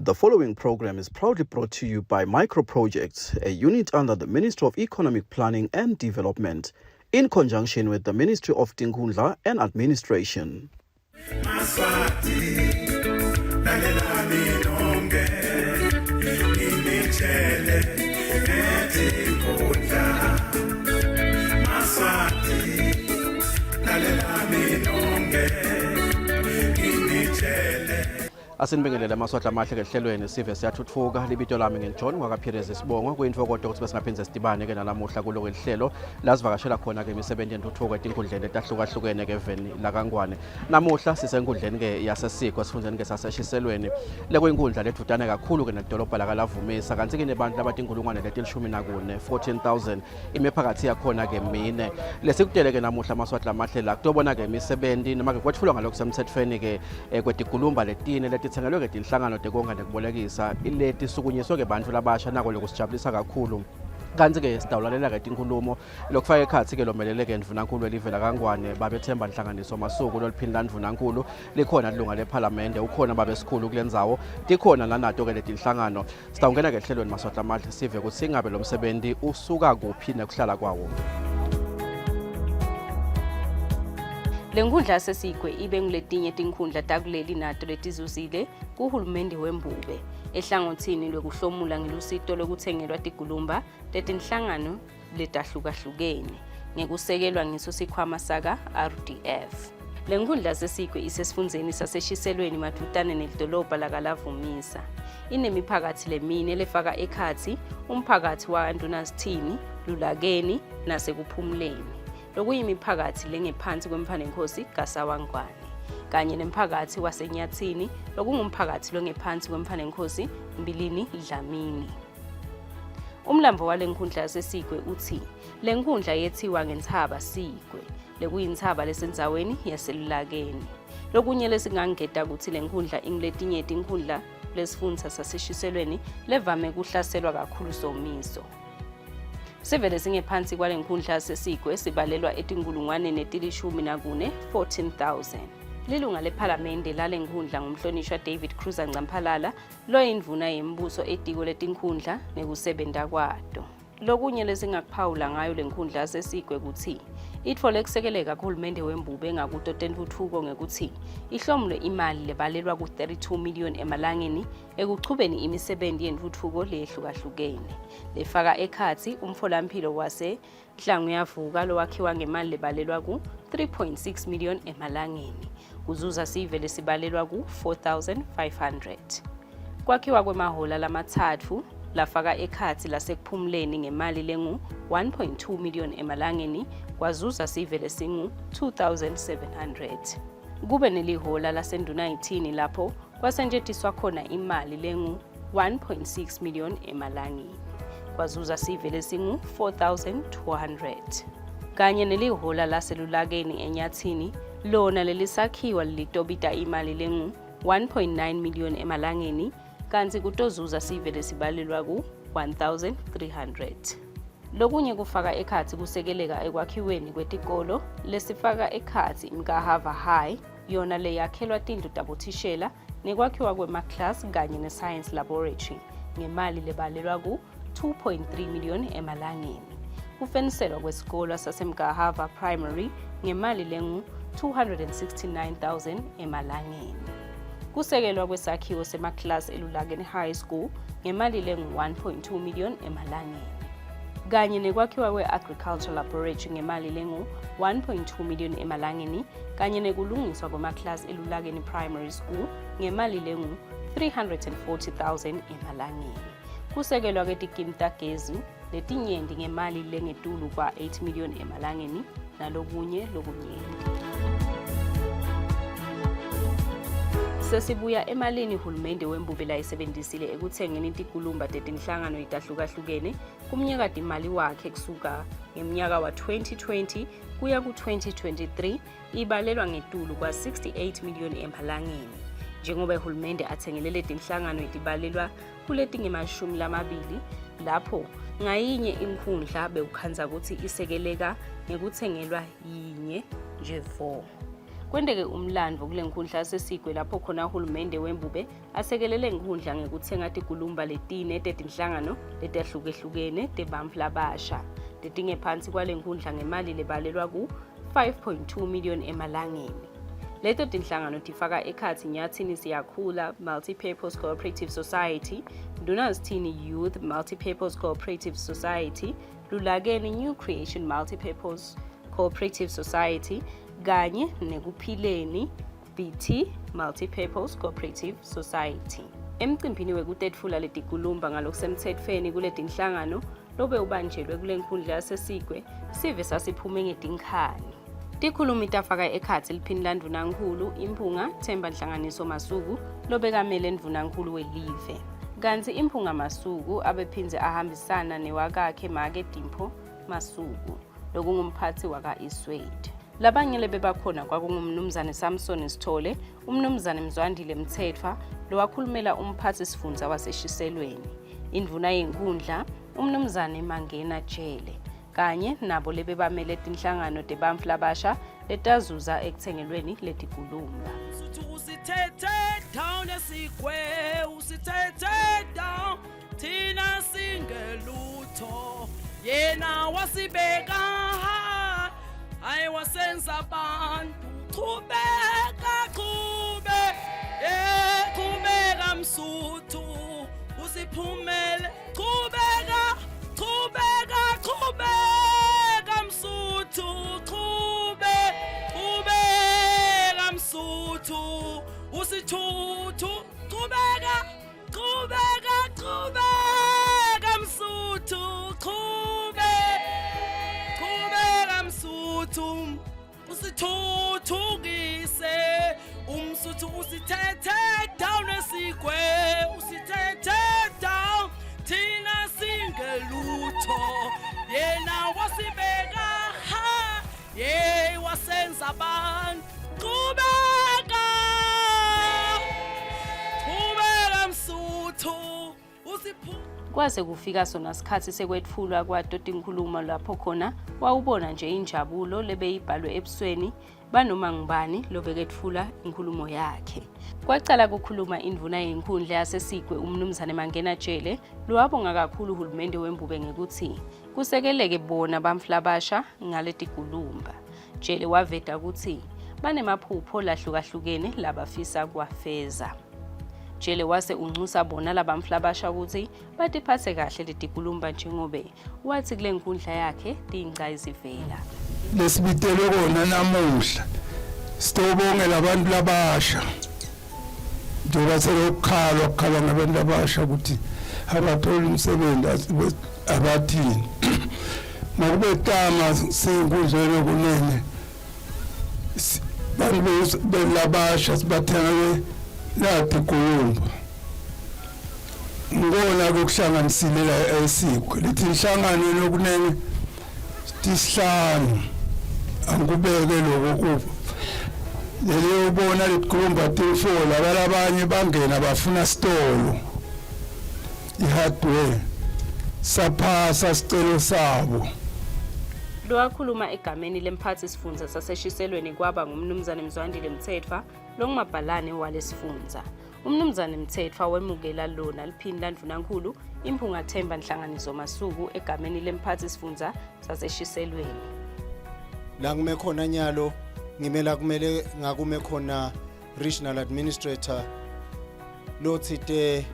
The following program is proudly brought to you by Micro Projects, a unit under the Ministry of Economic Planning and Development, in conjunction with the Ministry of Tinkundla and Administration. Asinibingelele amaswahla amahle kehlelweni Sive Siyatfutfuka libito lami nginJohn kwakaPhirezi Sibongo kuyintokozo ukuthi besingaphindze sidibane ke nalamuhla kuloko lihlelo lasivakashela khona ke imisebenzi yentuthuko etinkundleni etahlukahlukene ke veni lakangwane. Namuhla sisenkundleni ke yaseSIGWE sifundeni ke saseshiselweni lekuyinkundla lethutane kakhulu ke nedolobha lakaLavumisa kanti ke nebantu abatinkulungwane letilishumi 14,000 imiphakathi yakhona ke mine lesikutele ke namuhla amaswahla amahle la kutobona ke imisebenzi noma ke kwethulwa ngalokusemthethweni ke kwetikulumba letine titsengelwe ke tinhlangano tekonga nekubolekisa ileti sukunyiswe ke bantu labasha nako lokusijabulisa kakhulu kanti ke sidawulalela ke tinkulumo lokufaka ekhathi ke lomelele ke ndvunankulu elive lakangwane babethemba inhlanganiso masuku loliphinda ndvunankulu likhona ilunga leParliament ukhona babesikhulu kulendzawo tikhona lanato ke letinhlangano sidawungena ke ehlelweni maswahla amahle sive ukuthi singabe lo msebenzi usuka kuphi nekuhlala kwawo. Lenkundla yaseSIGWE ibe nguletinye tinkhundla takuleli nato letizuzile kuhulumende wembube ehlangothini lwekuhlomula ngelusito lokuthengelwa tigulumba tetinhlangano letahlukahlukene ngekusekelwa ngiso sikhwama saka RDF. Lenkundla yaseSIGWE isesifundzeni saseshiselweni madutane nelidolobha lakaLavumisa. Inemiphakathi lemine lefaka ekhathi umphakathi waNdunazithini, Lulakeni nasekuphumuleni. Lokuyimiphakathi lengephansi kwemphanenkosi kaSawangwane kanye nemphakathi waseNyathini lokungumphakathi longephansi kwemphanenkosi Mbilini Dlamini. Umlambo walenkundla yaseSIGWE uthi lenkundla yethiwa ngenthaba SIGWE lekuyinthaba lesendzaweni yaselulakeni. Lokunye lesingangeta ukuthi lenkundla inguletinye tinkhundla lesifundza saseshiselweni levame kuhlaselwa kakhulu somiso. Sivele singephansi kwalenkundla yaseSIGWE sibalelwa etinkulungwane netilishumi 14,000. Lilunga leParliament lalenkundla ngumhlonishwa David Cruiser Ncamphalala loyindvuna yembuso etiko letinkhundla nekusebenta kwato. Lokunye lesingakuphawula ngayo lenkundla yaseSIGWE kuthi itfole kusekeleka kuhulumende wembube ngakuto tentfutfuko ngekuthi ihlomule imali lebalelwa ku 32 million emalangeni ekuchubeni imisebenzi yentfutfuko lehlukahlukene lefaka ekhathi umtholampilo wase Hlangwe lowakhiwa ngemali lebalelwa ku 3.6 million emalangeni kuzuza Sive lesibalelwa ku 4,500 kwakhiwa kwemahola lamathathu lafaka ekhathi lasekuphumuleni ngemali lengu 1.2 million emalangeni kwazuza Sive lesingu 2,700. Kube nelihola lasendunayithini lapho kwasentshentiswa khona imali lengu 1.6 million emalangeni kwazuza Sive lesingu 4,200. Kanye nelihola laselulakeni eNyathini lona lelisakhiwa lilitobita imali lengu 1.9 million emalangeni kanti kutozuza Sive lesibalelwa ku 1,300. Lokunye kufaka ekhathi kusekeleka ekwakhiweni kwetikolo lesifaka ekhathi iMkahava High yona leyakhelwa tindlu tabothishela nekwakhiwa kwemaklasi kanye nescience laboratory ngemali lebalelwa ku 2.3 million emalangeni. Kufeniselwa kwesikolo saseMkahava Primary ngemali lengu 269,000 emalangeni. Kusekelwa kwesakhiwo semaklasi elulakeni High School ngemali lengu 1.2 million emalangeni. Kanye nekwakhiwa kwe-Agriculture Laboratory ngemali lengu 1.2 million emalangeni kanye nekulungiswa kwemaklasi elulakeni Primary School ngemali lengu 340,000 emalangeni. Kusekelwa kwetikimu tagezi letinyenti ngemali lengetulu kwa 8 million emalangeni nalokunye lokunyenti. Sesibuya emalini hulumende wembube layisebenzisile ekuthengeni tikulumba tetinhlangano itahlukahlukene kumnyaka imali wakhe kusuka ngemnyaka wa 2020 kuya ku 2023 ibalelwa ngetulu kwa 68 million emalangeni njengoba uhulumende athengelele tinhlangano itibalelwa kuletingemashumi 20 lapho ngayinye inkundla bekukhanza ukuthi isekeleka ngekuthengelwa yinye nje 4. Kwendeke umlandvo kule nkhundla yaseSigwe lapho khona uhulumende wembube asekelele nkhundla ngekutsenga tigulumba letine tetinhlangano letahlukehlukene tebantfu labasha letingephansi kwale nkhundla ngemali lebalelwa ku 5.2 million emalangeni. Leto tinhlangano tifaka ekhatsi Nyathini Siyakhula Multipurpose Cooperative Society, Eswatini Youth Multipurpose Cooperative Society, Lulakeni New Creation Multipurpose Cooperative Society, kanye nekuphileni BT Multipurpose Cooperative Society. Emcimbini wekutetfula letigulumba ngalokusemtsetfweni kule tinhlangano lobe ubanjelwe kule nkhundla yaseSigwe, Sive sasiphume ngetinkhani. Tikhulumi tafaka ekhatsi liphini landvunankhulu imphunga Themba Nhlanganiso Masuku lobekamele ndvunankhulu welive. Kanti imphunga Masuku abephindze ahambisana newakakhe Make Dimpho Masuku lokungumphathi waka Eswatini. Labanye bebakhona kwakungumnumzane Samson Sithole, umnumzane Mzwandile Mthethwa lowakhulumela umphathi sifundza waseshiselweni, indvuna yenkhundla umnumzane Mangena Jele, kanye nabo lebebamele tinhlangano tebantfu labasha letazuza ekutsengelweni letigulumba. Usithethe down eSigwe, usithethe down thina singelutho, yena wasibeka hayi wasenza abantu. Qhubeka qhubeka Msuthu usiphumele, qhubeka Msuthu, qhubeka Msuthu usithuthu, qhubeka Msuthu, qhubeka Msuthu usithuthukise. Umsuthu usithethe down eSigwe, usithethe down thina singelutho, yena wasibeka wasenza abantu. Qhubeka Msuthu usiphu. Kwase kufika sona sikhatsi sekwetfulwa kwato tinkhulumo lapho khona wawubona nje injabulo lebeyibhalwe ebusweni banoma ngubani lobeketfula inkhulumo yakhe. Kwacala kukhuluma indvuna yenkhundla yaseSigwe umnumzane Mangena Jele lowabonga kakhulu uhulumende wembube ngekuthi kusekeleke bona bantfu labasha ngaletigulumba. Jele waveta ukuthi banemaphupho lahlukahlukene labafisa kwafeza. Jele wase unxusa bona labantfu labasha ukuthi batiphatse kahle letigulumba njengobe wathi kule nkhundla yakhe tiyingca izivela. Lesibitelwe kona namuhla sitobongela abantu labasha, njengoba selokukhalwa ngabantu labasha ukuthi abathola umsebenzi abathini. Ngokubetama sinkundleni kunene bantu belabasha sibathenga latigulumba. Ngona ukuhlanganisile la eSigwe lithi inhlangano lokunene tisihlanu angubeke lokho lelo ubona letigulumba tifola balabanye bangena bafuna stolo ihardware saphasa sicelo sabo. Lowakhuluma egameni lemphathi sifundza saseshiselweni kwaba ngumnumzane Mzwandile Mthethwa longumabhalane walesifundza. Umnumzane Mthethwa wemukela lona liphini landvunankhulu imphunga Themba Nhlanganiso Masuku egameni lemphathi sifundza saseshiselweni. La kume khona nyalo ngimela kumele ngakume khona regional administrator lothite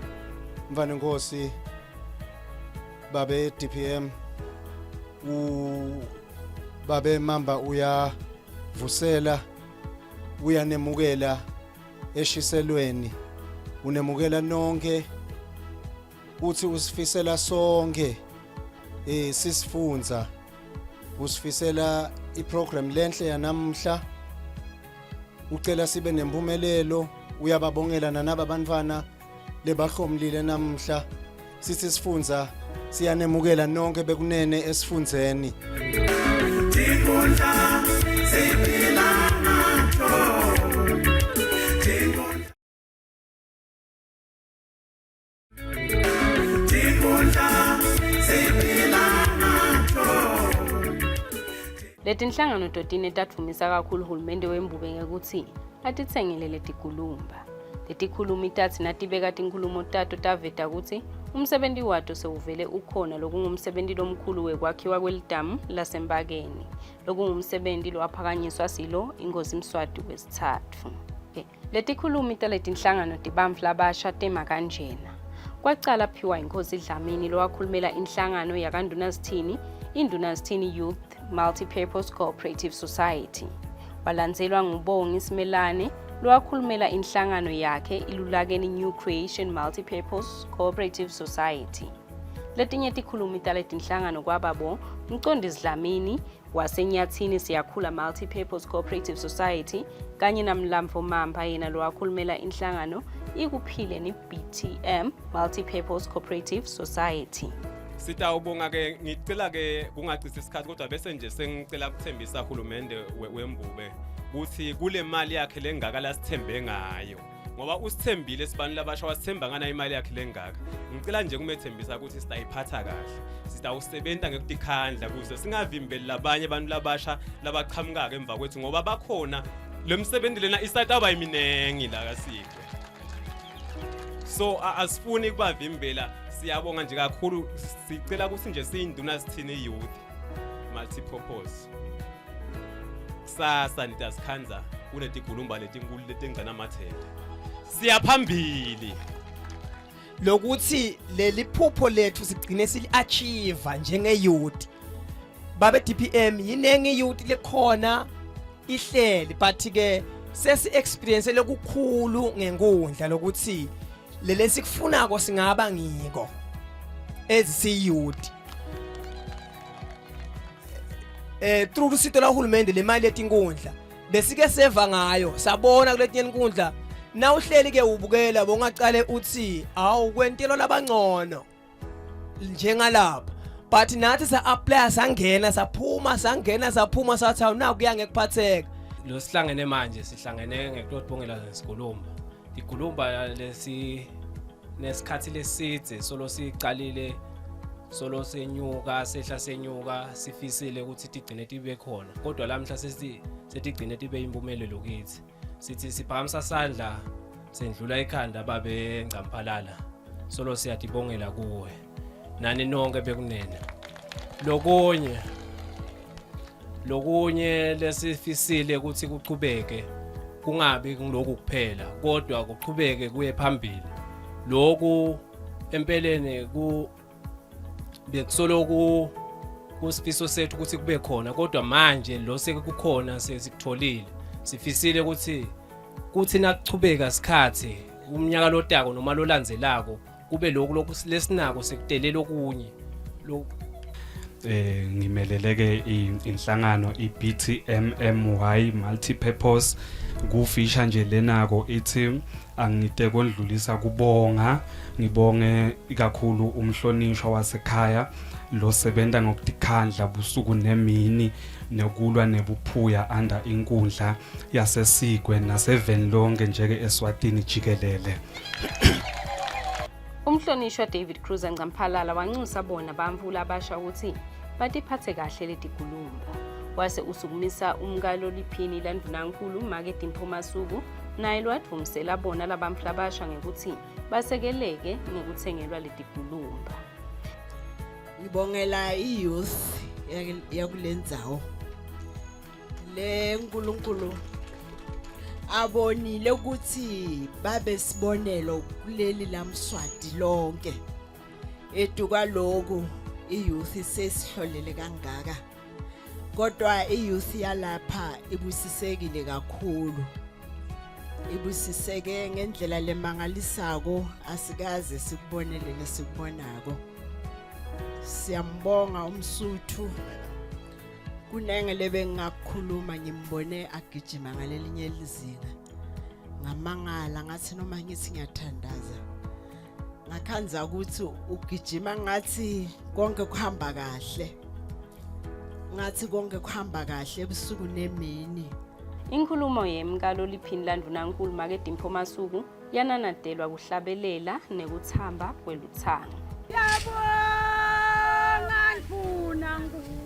mvana Nkosi babe DPM babe mamba uyavusela uyanemukela eshiselweni, unemukela nonke uthi usifisela sonke sisifundza, usifisela iprogram lenhle yanamhla, ucela sibe nempumelelo, uyababongela nanaba bantwana lebahlomlile namhla. Sithi sifundza siyanemukela nonke bekunene esifundzeni. Leti nhlangano totine tatfumisa kakhulu uhulumende wembube ngekuthi atitsengele letikhulumba. Letikhulumi tatsi natibeka tinkhulumo tato taveta kutsi umsebenti wato sewuvele ukhona lokungumsebenti lomkhulu wekwakhiwa kwelidamu lasembakeni. Lokungumsebenti lowaphakanyiswa silo Inkosi Mswati wesithatfu. Letikhulumi taletinhlangano tibantfu labasha tema kanjena. Kwacala phiwa Inkosi Dlamini lowakhulumela inhlangano yakandunazithini, Indunazithini Youth Multi-Purpose Cooperative Society. Walandzelwa nguBongi Simelane lowakhulumela inhlangano yakhe Ilulakeni New Creation Multi-Purpose Cooperative Society. Letinye tikhulumi taletinhlangano kwababo Mqondisi Dlamini waseNyathini Siyakhula Multi-Purpose Cooperative Society kanye naMlambo Mamba yena lowakhulumela inhlangano Ikuphile ni BTM Multi-Purpose Cooperative Society. Sitawubonga ke ngicela ke kungacisa isikhathi kodwa bese nje sengicela ukuthembisa uhulumende wembube ukuthi kule mali yakhe lengaka lasithembe ngayo ngoba usithembile sibantu labasha wasithemba ngana imali yakhe lengaka. Ngicela nje kumethembisa ukuthi sitayiphatha kahle, sitawusebenta ngekudikhandla kuze singavimbeli labanye abantu labasha labaqhamuka emva kwethu ngoba bakhona lemsebenzi lena isataba iminengi la kaSigwe. So asifuni kubavimbela. Siyabonga nje kakhulu sicela ukuthi nje siyinduna sithini youth multi-purpose. Sasa nitasikhanza kunetikhulumba letinkulu letinganamathela. Siyaphambili. Lokuthi leli phupho lethu sigcine sili-achieve njenge-youth. Babe DPM yinengi youth lekhona ihleli but ke sesi-experience lokukhulu ngenkundla lokuthi lele sikufunako singaba ngiko ezisi-youth. Through usito lahulumende le mali yetinkundla besike seva ngayo sabona kuletinye inkundla na uhleli ke ubukela bongacale uthi awu kwentelo labangcono njengalapha but nathi sa-apply sangena saphuma sathi awu kuya ngekuphatheka. Lo sihlangene manje sihlangene ngekutobongela nesikhulumba. Ikhulumba lesi nesikhathi lesidze solo sicalile solo senyuka sehla senyuka sifisile ukuthi tigcine tibe khona kodwa lamhla setigcine tibe impumelelo kithi sithi siphakamisa sandla sendlula ikhanda babe Ngcamphalala solo siyatibongela kuwe nani nonke bekunene. Lokunye lesifisile ukuthi kuchubeke kungabi kuloko kuphela kodwa kuchubeke kuye phambili. Lokhu empeleni bekusolo kusifiso sethu ukuthi kube khona kodwa manje lo sekukhona sesikutholile sifisile ukuthi kuthi nakuchubeka isikhathi umnyaka lotako noma lolandzelako kube lokhu lesinako sekudelela okunye ngimeleleke inhlangano iBTMMY Multi-Purpose kufisha nje lenako ithi angite kondlulisa kubonga ngibonge kakhulu umhlonishwa wasekhaya lo sebenta ngokudikhandla busuku nemini nekulwa nebuphuya under inkundla yaseSigwe nasevenlonke njeke Eswatini jikelele. Umhlonishwa David Cruz Ngcamphalala wanxusa bona bamvula abasha ukuthi batiphathe kahle letikhulumba. Wase usukumisa umkalo liphini landvunankulu Make Dimphomasuku naye lwadvumisela bona labamfu labasha ngekuthi basekeleke ngekuthengelwa letikhulumba. Ngibongela i-youth yakulendzawo le nkulunkulu abonile ukuthi babe sibonelo kuleli laMswati lonke eduka lokho i-youth sesihlolele kangaka kodwa i-youth yalapha ibusisekile kakhulu ibusiseke ngendlela lemangalisako asikaze sikubonele lesikubonako. Siyambonga umsuthu kunengele bengakhuluma ngimbone agijima ngalelinye lizinga ngamangala ngathi noma ngithi ngiyathandaza ngakhanza ukuthi ugijima ngathi konke kuhamba kahle ebusuku nemini. Inkulumo yemkalo liphini landvunankulu Make Dimphomasuku yananadelwa kuhlabelela nekuthamba kweluthanga. Yabonga ngifuna ngula.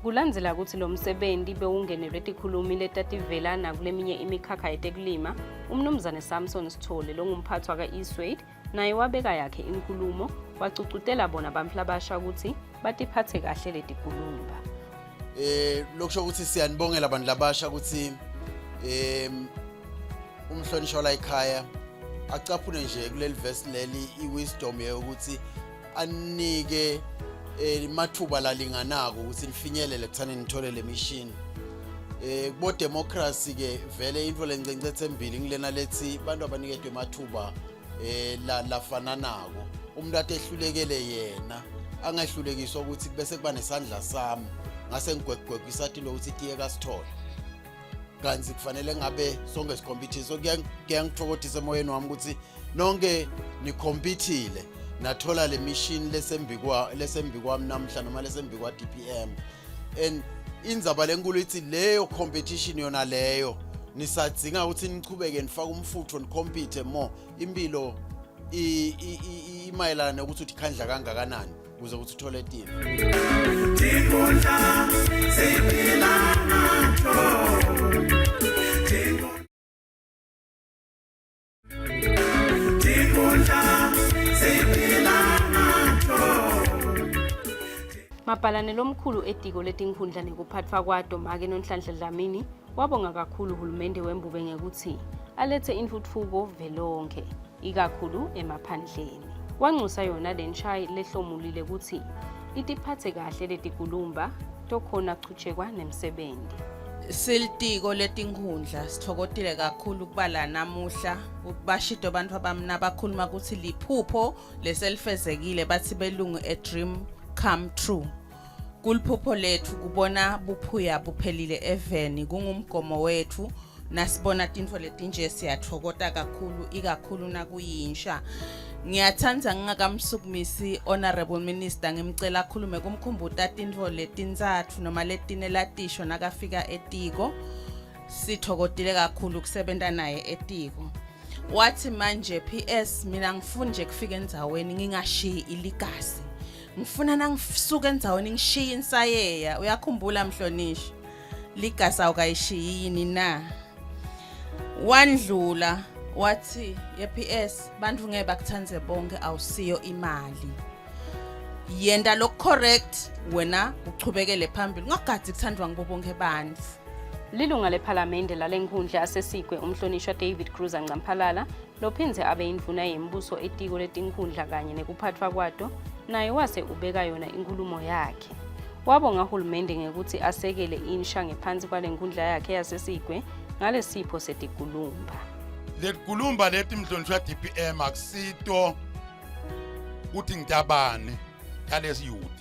Kulandzela ukuthi lo msebenzi bewungenelwe tikhulumi letativela nakuleminye imikhakha yetekulima, umnumzane Samson Sithole longumphathi waka-Eswatini naye wabeka yakhe inkulumo wacucutela bona abantu labasha ukuthi batiphathe kahle letikulumba. Lokusho ukuthi siyanibongela abantu labasha ukuthi umhlonishwa la ekhaya acaphune nje kuleli verse leli iwisdom yokuthi anike mathuba lalinganako ukuthi nifinyelele kuthane nithole le mission. Kubo democracy ke vele into lencence embili ngilena lethi abantu abanikedwe mathuba lafana nako. Umuntu atehlulekele yena angahlulekiswa ukuthi bese kuba nesandla sami ngase ngigwegwegwa isathi lo ukuthi tiye kasithole. Kanzi kufanele ngabe sonke sikompetile. So ngiyangithokozisa emoyeni wami ukuthi nonke nikompetile nathola le mission lesembi kwami namhla noma lesembi kwa DPM. And indzaba lenkulu ithi leyo competition yona leyo nisadzinga ukuthi nichubeke nifaka umfutho nicompete more. Impilo imayelana nokuthi uthikhandla kangakanani ukuze ukuthi uthole tiye. Mapalane lomkhulu etiko letinkhundla nekuphathwa kwato Make Nonhlanhla Dlamini wabonga kakhulu uhulumende wembube ngekuthi alethe intfutfuko velonke ikakhulu emaphandleni. Wanxusa yona lenshayi lehlomulile ukuthi itiphathe kahle letikulumba tokhona kuchekwa nemsebenzi. Siltiko letinkhundla sithokotile kakhulu kuba la namuhla ukubashido abantu abamna bakhuluma ukuthi liphupho leselifezekile bathi belungu a dream come true. Kulphupho lethu kubona buphuya buphelile eveni kungumgomo wethu nasibona tintfo letinje siyathokota kakhulu ikakhulu nakuyinsha. Ngiyathanda ngingakamsukumisi honorable minister ngimcela akhulume kumkhumbuta tintfo letintsatfu noma letine latisho nakafika etiko. Sithokotile kakhulu kusebenta naye etiko. Wathi manje PS mina ngifuna nje kufika endzaweni ngingashiyi iligasi. Ngifuna nangisuka endzaweni ngishiye insayeya. Uyakhumbula mhlonishwa ligasi awukayishiyini na. Wandlula wathi ye-PS bantu ngeke bakuthanze bonke awusiyo imali. Yenda lo correct wena uchubekele phambili ngagadi kuthandwa ngibo bonke bantu. Lilunga lephalamende lalenkhundla yaseSIGWE umhlonishwa David Cruz Ngamphalala lophindze abe indvuna yembuso etiko letinkhundla kanye nekuphathwa kwato naye wase ubeka yona inkulumo yakhe. Wabonga uhulumende ngekuthi asekele insha ngephansi kwalenkhundla yakhe yaseSIGWE ngalesipho setikulumba. Letikulumba leti mhlonishwa DPM akusito ukuthi ngitabane kalesi youth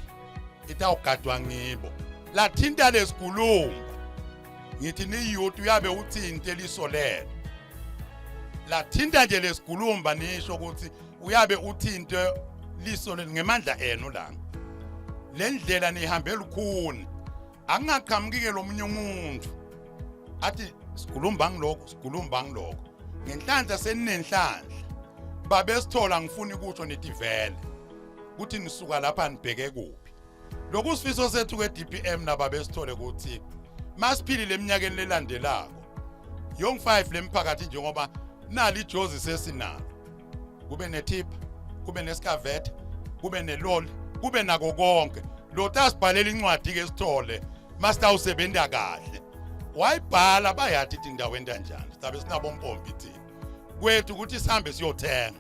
itawugadwa ngibo lathinta lesikulumba ngithi ni youth uyabe uthinte lisolelo lathinta nje lesikulumba nisho ukuthi uyabe uthinte lisolelo ngemandla eno langa lendlela nihambe lukhuni angaqhamukike lomunye umuntu athi sikulumba ngiloko ngenhlanhla seninenhlanhla babe sithola ngifuna ukuthi nithi vele ukuthi nisuka lapha nibheke kuphi lokusifiso sethu ke DPM nababe sithole ukuthi masiphilile eminyakeni lelandelako yong 5 lemphakathi njengoba nali ijozi sesinalo kube netip kube neskavet kube nelol kube nako konke lo tasibhalela incwadi ke sithole master usebenta kahle wayibhala bayathi indawo enda njani sabe sinabompompi thina kwethu ukuthi sihambe siyothenga.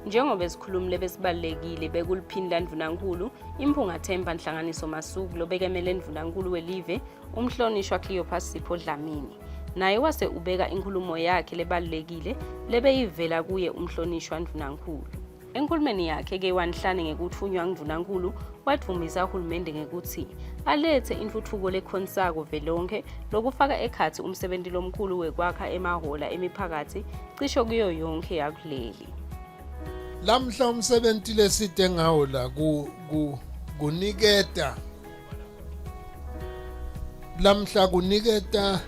Njengoba esikhulumile besibalekile bekuliphinda ndvunankulu imphunga Themba Nhlanganiso Masuku lobekemele ndvunankulu welive umhlonishwa Cleopas Sipho Dlamini naye wase ubeka inkulumo yakhe lebalekile lebeyivela kuye umhlonishwa ndvunankulu. Enkulumeni yakhe ke wanhlane ngekuthunywa ngdvunankulu wathumisa uhulumende ngekuthi alethe intuthuko lekhonsako velonke lokufaka ekhathi umsebenzi lomkhulu wekwakha emahola emiphakathi cisho kuyo yonke yakuleli. Lamhla umsebenzi leside ngawo la kuniketa lamhla kuniketa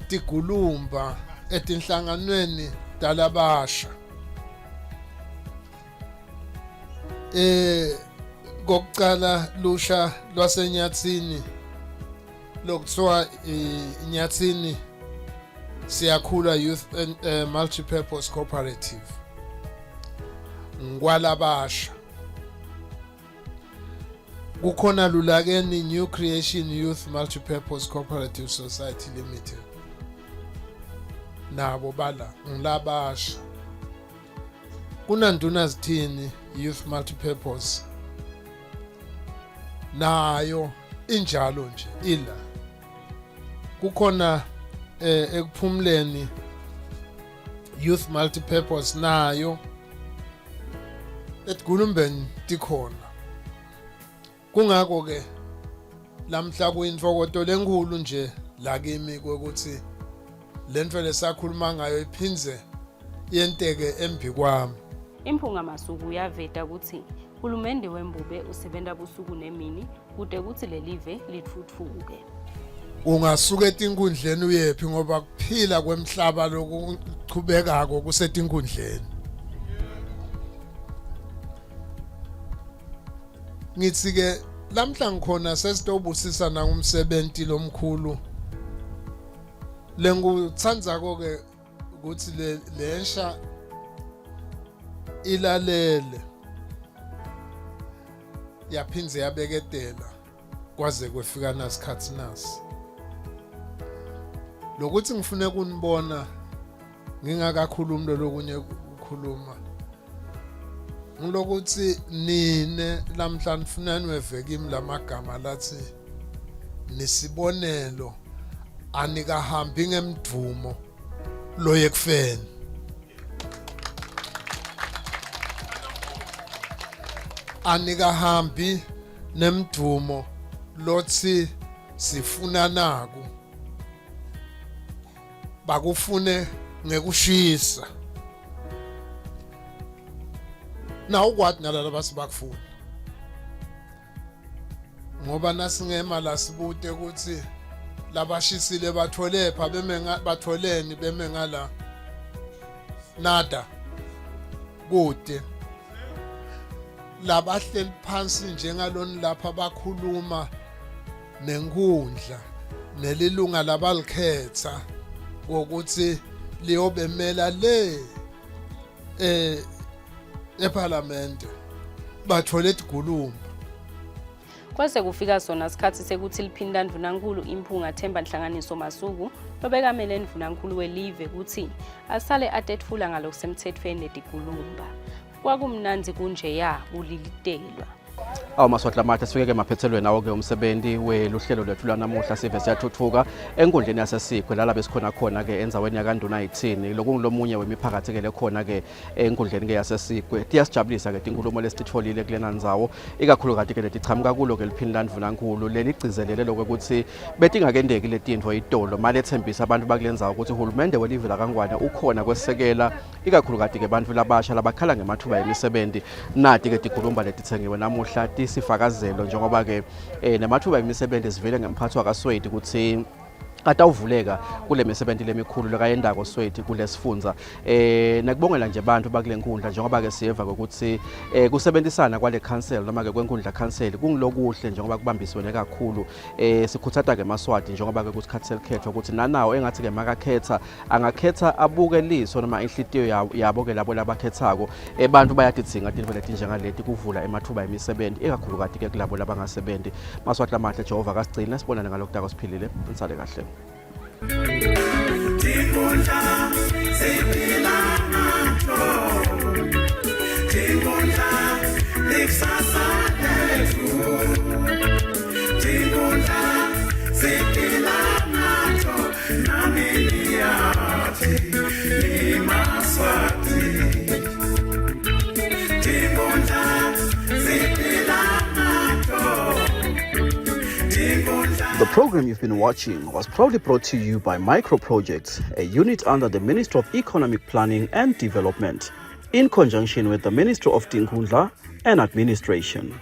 tikulumba etinhlanganweni talabasha kokucala lusha lwaseNyatsini lokuthiwa iNyatsini Siyakhula Youth and Multipurpose Cooperative ngwalabasha. Kukhona lulakeni New Creation Youth Multipurpose Cooperative Society Limited. Nabo bala ngilabasha. Kuna Nduna Zithini Youth Multipurpose. Nayo injalo nje ila. Kukhona ekuphumleni Youth Multipurpose nayo eTgulumbeni tikhona. Kungakho ke lamhla kuyinfokoto lenkulu nje la kimi ukuthi lento lesakhuluma ngayo iphinze yenteke embi kwami. Imphunga masuku uyaveta ukuthi uhulumende wembube usebenza busuku nemini kude kuthi lelive litfutfuke. Ungasuka etinkundleni uyephi ngoba kuphila kwemhlaba lokuchubekako kusetinkundleni. Ngithi ke lamhla ngikhona sesitobusisa na umsebenzi lomkhulu. Lenguthandza ke ukuthi lensha ilalele yaphinze yabeketela kwaze kwefika nasikhathi nasi. Lokuthi ngifune kunibona ngingakakhulumi lokunye ukukhuluma. Ngilokuthi nine lamhla nifuna niweve kimi lamagama lathi nisibonelo anikahambi ngemdumo loyekufeni. Anikahambi nemdumo lothi sifuna naku. Bakufune ngekushisa. Na ukwathi nalabo basibakufuna. Ngoba nasingema la sibute ukuthi labashisile bathole pha batholeni beme ngala nada kude. Labahleli phansi njengalona lapha bakhuluma nenkundla nelilunga labalikhetha ukuthi liyobemela le eParliament bathole eTgulumba. Kwase kufika sona isikhathi sekuthi liphinda ndvunankulu imphunga Themba Nhlanganiso Masuku lobekamele ndvunankulu welive ukuthi asale atetfula ngalokusemthethweni neTgulumba. Kwakumnanzi kunjeya ulilitelwa. Maswatlamata sifike ke maphethelweni awo ke umsebenzi weluhlelo lwethu lanamuhla Sive Siyatfutfuka enkundleni yaseSIGWE lala besikhona khona ke enzaweni yakanduna 18 lokungilomunye wemiphakathi ke lekhona ke enkundleni ke yaseSIGWE. Tiyasijabulisa ke inkulumo lesitholile kulena ndzawo ikakhulu ke letichamuka kulo ke liphinda ndvunankulu leligcizelele lokuthi betingakendeki letintfo itolo mali ethembisa abantu bakulenzayo ukuthi uhulumende welive laKangwane ukhona kwesekela ikakhulu ke abantu labasha labakhala ngemathuba emisebenzi nati ke Tigulumba letithengiwe namuhla sifakazelo njengoba ke namathuba emisebenzi sivele ngemphathi wakaSweti ukuthi atawuvuleka kule misebenzi lemikhulu lekayendako Sweti kulesifundza nakubongela nje abantu bakulenkundla njengoba ke siyeva ukuthi kusebenzisana kwale council noma ke kwenkundla council kungilokuhle njengoba kubambiswene kakhulu sikhuthata ke eMaswati njengoba ke kusikhathi selikhethwa ukuthi nanawo engathi ke makakhetha angakhetha abuke liso noma inhlitiyo yabo ke labo labakhethako abantu bayadidzinga into leti njengaleti kuvula emathuba emisebenzi ekakhulu kade ke kulabo labangasebenzi. Maswati lamahle Jehova kasigcina sibonane ngalokudako siphilile insale kahle. Tingundla siphila ngato, tingundla likusasa lethu, tingundla siphila ngato, nami niyathi ni Maswati, tingundla siphila ngato. The program you've been watching was proudly brought to you by Micro Projects, a unit under the Ministry of Economic Planning and Development, in conjunction with the Ministry of Tinkhundla and Administration.